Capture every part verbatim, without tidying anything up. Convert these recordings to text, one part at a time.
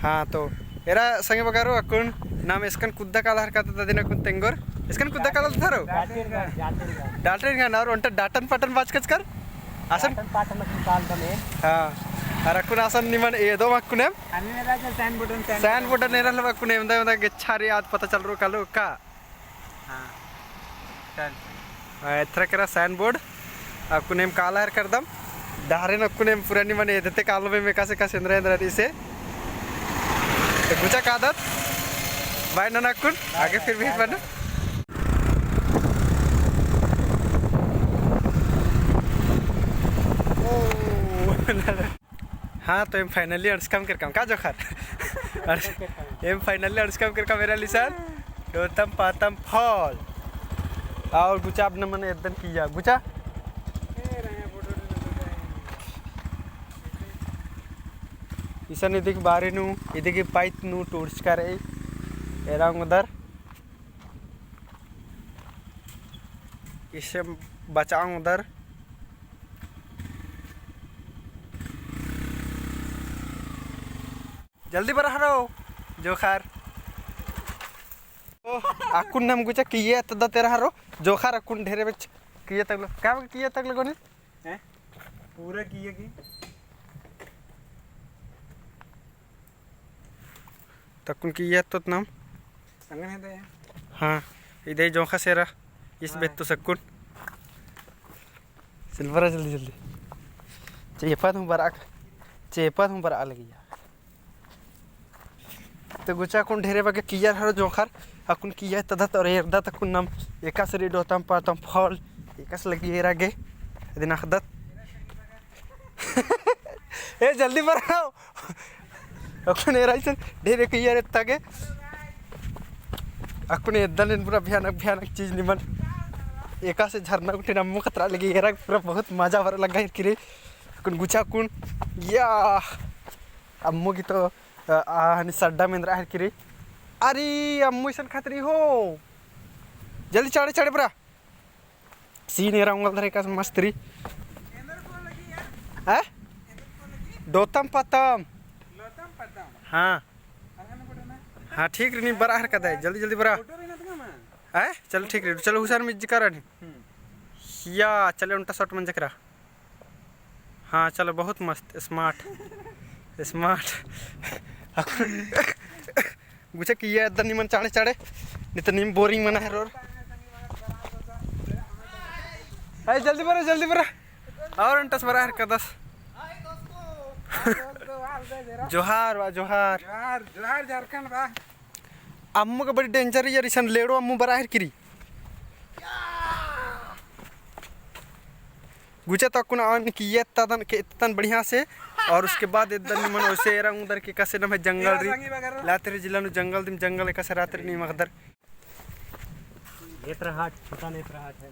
हाँ, तो एरा संगे बगरो अक्कुन नाम एसकन कुद्दा काला हरकत अदिन अक्कुन तेंगोर। एसकन कुद्दा काला धरो? डाल्टनगंज, डाल्टनगंज। डाल्टनगंज और ओन्टा डाटन पाटन बाचकचकर? असन? डाटन पाटन अक्कुन कालदम। हाँ। और अक्कुन असन निमन एदोम अक्कुन एम? अन्ने राजा sign board, sign board। Sign board नेरा लो अक्कुन एम दा, एम दा गेच्छा रे आद पता चलरो कालो का? हाँ, चल। हाँ, एथरा केरा sign board। अक्कुन एम काला हरकदम। डहरेन अक्कुन एम पूरा निमन एदते कालोम एकासे एकासे एन्दरा एन्दरा रई से। तो गुचा कादत। Bye नना अक्कुन। आगे फिर भी बना। हाँ, तो एम finally अंड़सकम केरकम का जोंख़र? अंड़स-, एम finally अंड़सकम केरकम एरा लिसन डोतम पातम fall। और गुचा अब नमन एदन किया, गुचा। इसन इदिक बारी नू, इदिक पाइत नू टूड़चका रई, एरा ओंगदर। इसे बचाओ उधर। जल्दी बरआ हरो, जोंख़र। ओ, अक्कुन नम गुचा किया एत्तदत एरा हरो, जोंख़र अक्कुन ढेरे बेच किया तगलो। का किया तगलो गोनी? हैं? पूरा किया की? तक्कुन किया एत्तोत नम। संगन है तो या? हाँ, इदे जोंख़स एरा, इस हाँ। बेत्तोस अक्कुन। चल बरआ जल्दी जल्दी। चेपा तुम बरआ, चेपा तुम बरआ लगी यार। तो गुचा अक्कुन ढेरे बग्गे किया हरो जोंख़र, अक्कुन किया एत्तदत और एरदत अक्कुन नम एकासे रई डोतम पातम fall, एकासे लगी एरा गे, अदिन अख़दत। ए, जल्दी बरआ। अक्कुन एरा इसन ढेरे किया एत्ता गे। अक्कुन एदन एन पूरा भयानक, भयानक चीज निमन। एकासे झरना गुट्ठिन अम्मु खतरा लगी एरा पूरा बहुत मजा बरआ लग्गा हेरकी रई। अक्कुन गुचा अक्कुन या अम्मु गे तो, अ, आ, हनी सड्डा मेंदरा हेरकी रई। अरे अम्मु इसन खतरी हो। जल्दी चाड़े, चाड़े बरआ। Scene एरा ओंगदर एकासे मस्त रई। हैं? डोतम पातम। हाँ। हाँ, ठीक रई, नीम बरआ हरकत है, जल्दी जल्दी बरआ। हैं? चल, ठीक रई, चल हुसार में इज्जका रई। या, चले ओन्टा shot मंजका रई। हाँ, चलो, बहुत मस्त, smart, smart। गुचा किया एदन निमन चाड़े चाड़े, नी तो नीम boring मना हेरोर। अरे जल्दी बरआ, जल्दी बरआ। और ओन्टस बरआ हरकदस। जोहार बा, जोहार। जोहार, जोहार झारखंड बा। अम्मु गा बड़ी danger यार, इसन लेड़ो अम्मु बरआ हेरकी रई। गुचा तो अक्कुन आन किया एत्तदन, के एत्तदन बढ़िया से, और उसके बाद एदन निमन ओसे एरा ओंगदर के एकासे नम्है जंगल रई, लातेहारी जिला नू जंगल दिम जंगल एकासे रात रई नीम अख़दर। नेतरहाट, छोटा नेतरहाट है।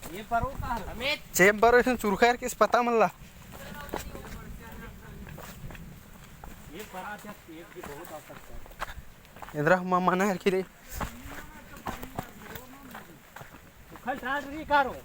ये परो का है? चेंबर इसन चुरखा हेरकी रई पता मल्ला। ये परा क्या, ये भी बहुत आ सकता है। एन्दरा हूँ मना हेरकी रई। उखल ठाट रई कारो।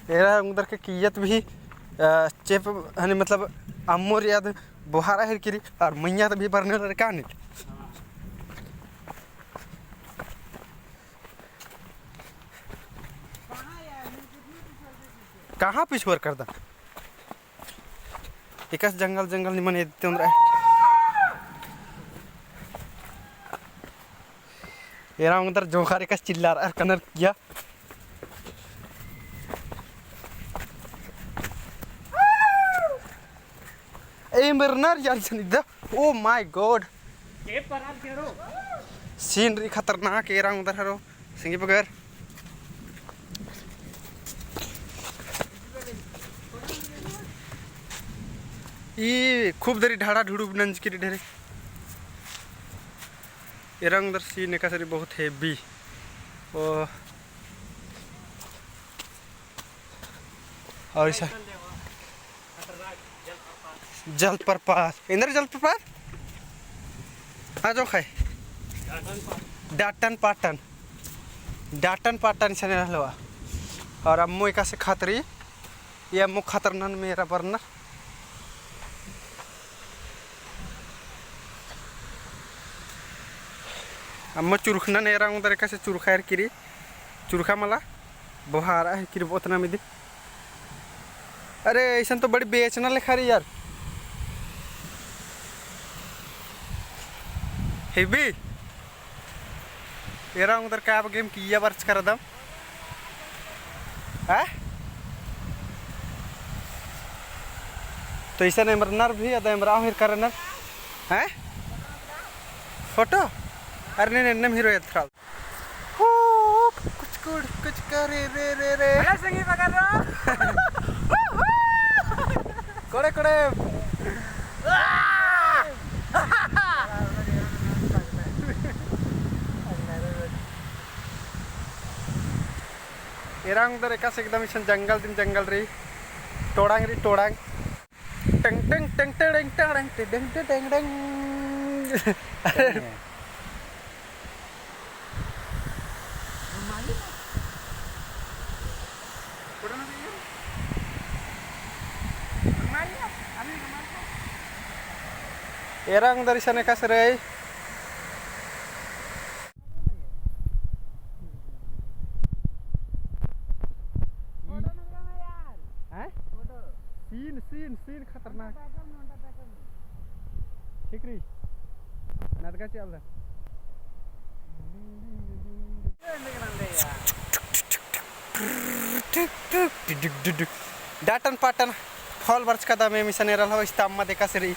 एरा ओंगदर के कियत भी, अ, चेंप हनी मतलब अम्मोर याद बोहारा हेरकी रई और मइय्याँ तो भी बरने लर का नी। कहाँ पिछुआर करदा? एकासे जंगल जंगल निमन एदते ओन्द्रा। एरा ओंगदर जोंख़र एकासे चिल्लारअर कनर किया। ए मरनर यार इसन इदा। Oh my God। Scene रई खतरनाक एरा ओंगदर हरो। संगी बगर। ई खूब दरी ढाड़ा ढुड़ू नंजकी रई ढेरे। एरा ओंगदर scene एकासे रई बहुत heavy। ओ। और इसा जलप्रपात। एन्दर जलप्रपात? हाँ, जोंख़य। डाटन पाटन। डाटन पाटन इसन एरा और अम्मो एकासे खतरी, ये अम्मो खतरनन मेरा बरनर। अम्मो चुरखनन एरा उंदर एकासे चुरखा एर किरी, चुरखा मला बोहारा है किरी बोतना मिदी। अरे, ऐसन तो बड़ी बेचना लेखा रई यार। हेबी। एरा उंदर का अब गेम किया बरचका रअदम। हैं? तो इसन एमरनर भी, अद एमरा हिर करनर। हैं? फोटो? अरे नहीं, नहीं, नम हीरो एथरा। हू, कुछ कुड़, कुछ करे रे, रे, रे। अरे संगी पकड़ रो। कोड़े, कोड़े। एरा उंदर एकासे एकदम इसन जंगल दिम जंगल रई। टोड़ांग रई, टोड़ांग। टंग, टंग, टंग, टंग। एरा उंदर इसन एकासे रई। हैं? सीन, सीन, सीन खतरनाक। ठीक रई। नदगा चल रहा। डाटन पाटन फल बरचका दमे मिसन एरल हो, इस्ता अम्मा देखा सिरी।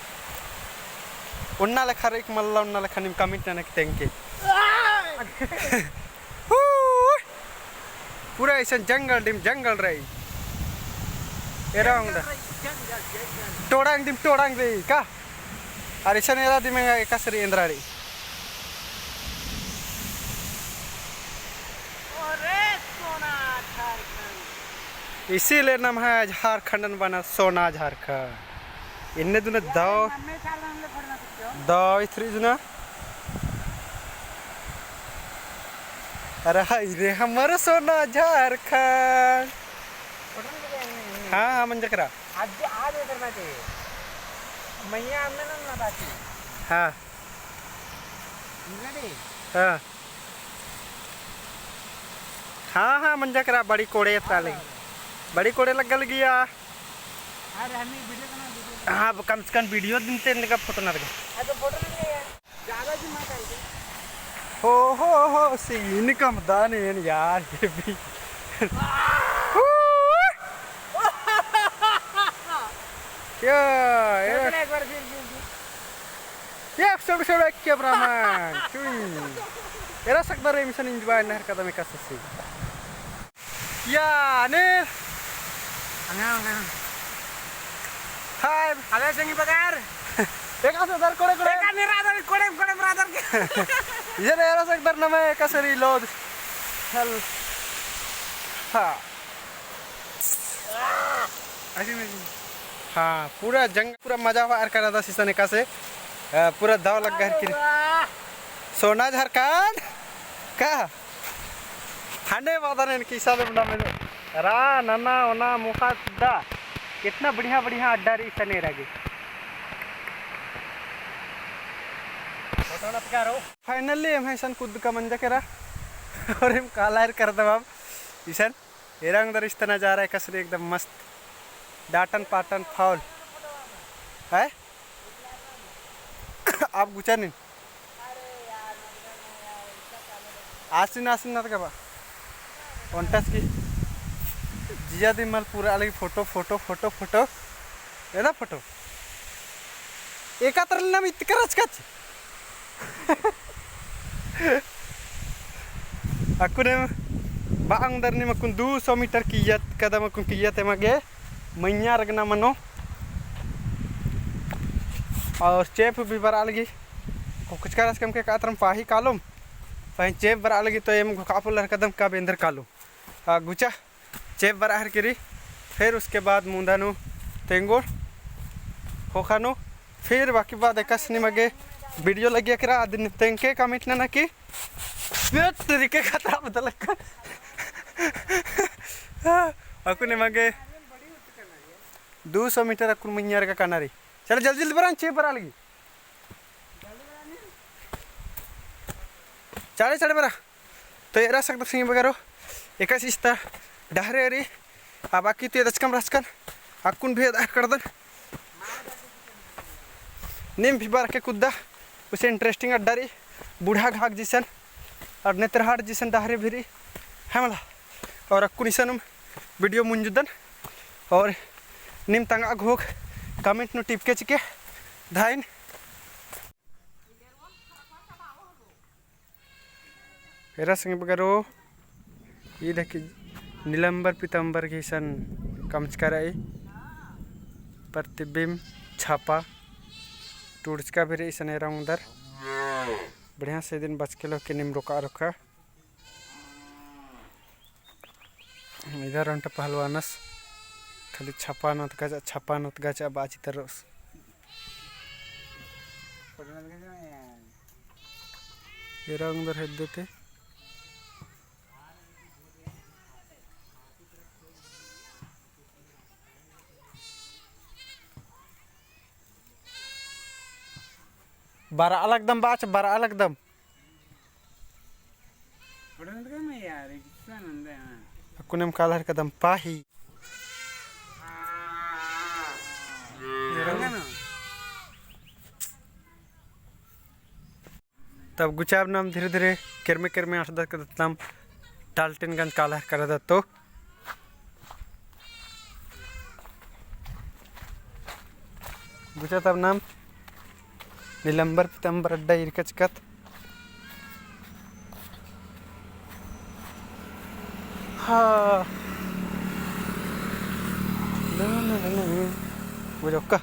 उन्ना लेखा रई कि मल्ला उन्ना लेखा निम comment नना की तेंके। पूरा ऐसन जंगल डिम जंगल रई। एरा उंगदा। टोड़ांग डिम टोड़ांग रई का? अरे ऐसन एरा दिम एकासे रई एन्द्रा रई। अरे सोना झारखंड। इसीलिए नम्है झारखंडन बअनर सोना झारखंड। इन्ने दुना दव, दव इथरी दुना। अरे हाय रे हमर सोना झारखंड। हाँ, हाँ, मंजा केरा। आज, आज करना चाहिए। मैया हमने ना, ना बाकी। हाँ। हाँ। हाँ, हाँ, मंजा केरा बड़ी कोड़े एथरा लगी। बड़ी कोड़े लग्गा लगिया। अरे, हमें video बना, video बना। हाँ, अब कम से कम video दिन ते इनका फोटो ना लगे। अरे, तो फोटो ना लगे यार। ज्यादा जी मत आइए। हो, हो, हो, scene कम दाने यार, ये भी। क्या, देख ले एक बार फिर, फिर, फिर। ये episode से एक cameraman, चुई। एरा सकदर रे मिशन enjoy नहर कदम एकासे। या, अनिल। अंगा, अंगा। हाय। अबे संगी बकार। एकासे दर कोड़े, कोड़े। एका मेरा दर कोड़े, कोड़े मेरा दर के। ये रे, एरा सकदर नम्है एकासे reload। चल। हाँ। ऐसे में। हाँ, पूरा जंग, पूरा मजा हुआ अरका रअदस इसन एकासे, अ, पूरा दव लग्गा हर किरी। अरे वाह। सोना झारखंड का? हने बादन एन किसा दे बना में रा, नना, ओना, मोखा, दा। कितना बढ़िया, बढ़िया अड्डा रई इसन एरा गे। Finally, एम्है इसन कुद्दका मंजा केरा। और एम काला एर करदम अब इसन। एरा उंगदर इस्ता नजारा एकासे रई एकदम मस्त। डाटन पाटन फौल। है? आप गुचा नीन। आसिन, आसिन नत गबा। ओन्टस की जिया दिम मल पूरा अलग फोटो, फोटो, फोटो, फोटो। एदा फोटो। एका तरल नाम इतकर अचकच। अक्कुन एम बा उंगदर नीम अक्कुन दू सौ मीटर कियत कदम अक्कुन कियत एमा गे मइय्याँ रअना मनो। और चेंप भी बरआ लगी। कुछ करस कम के कातरम पाही कालोम। पाही चेंप बरआ लगी तो एम घोखा पोल्लर कदम का बेंदर कालोम। आ, गुचा। चेंप बरआ हर किरी, फिर उसके बाद मुंदा नू तेंगोर खोखा नू, फिर बाकी बाद एकासे नीम गे video लगिया केरा, अदिन तेंगके comment नना की, ये तेरी के खतरा बदल कर। हाँ, अक्कुन एमा गे दू सौ मीटर अक्कुन मइय्याँ रगा काना रई। चला जल्दी जल्दी बरा, चे बरा लगी। चाड़े चाड़े बरा। तो एरा सकदर संगी बगरो, एकासे इस्ता डहरे रई, आ बाकी तो एदचकम रहचकन, अक्कुन भी एदा करदन। नीम भी बरके कुद्दा, उसे interesting अड्डा रई, बूढ़ा घाघ जैसन, और नेतरहाट जैसन डहरे भी रई, है मला। और अक्कुन इसानुम video मुंजुदन, और नीम तंगआ घोख comment नू टिपके चिके, धाइन। एरा संगी बगरो, ईद हिकी नीलम्बर पीतम्बर गही इसन कमचका रई, प्रतिबिम्ब छापा टूड़चका भी रई इसन एरा ओंगदर। बढ़िया से दिन बचके लो के नीम रोका रोका। इधर ओन्टा पहलवानस खाली छपा नोत गचा, छपा नोत गचा बाची तरोस। एरा ओंगदर हेद्दे ते। बरआ लगदम बाच, बरआ लगदम। अक्कुनेम कालहर कदम पाही। तब गुचाब नाम धीरे धीरे केरमे केरमे अंड़दत कदतलम डाल्टनगंज कालहर करदत तो। गुचा तब नाम नीलम्बर पीतम्बर अड्डा इरकचकत। हाँ। ना, ना, ना, ना। गुचा ओक्का।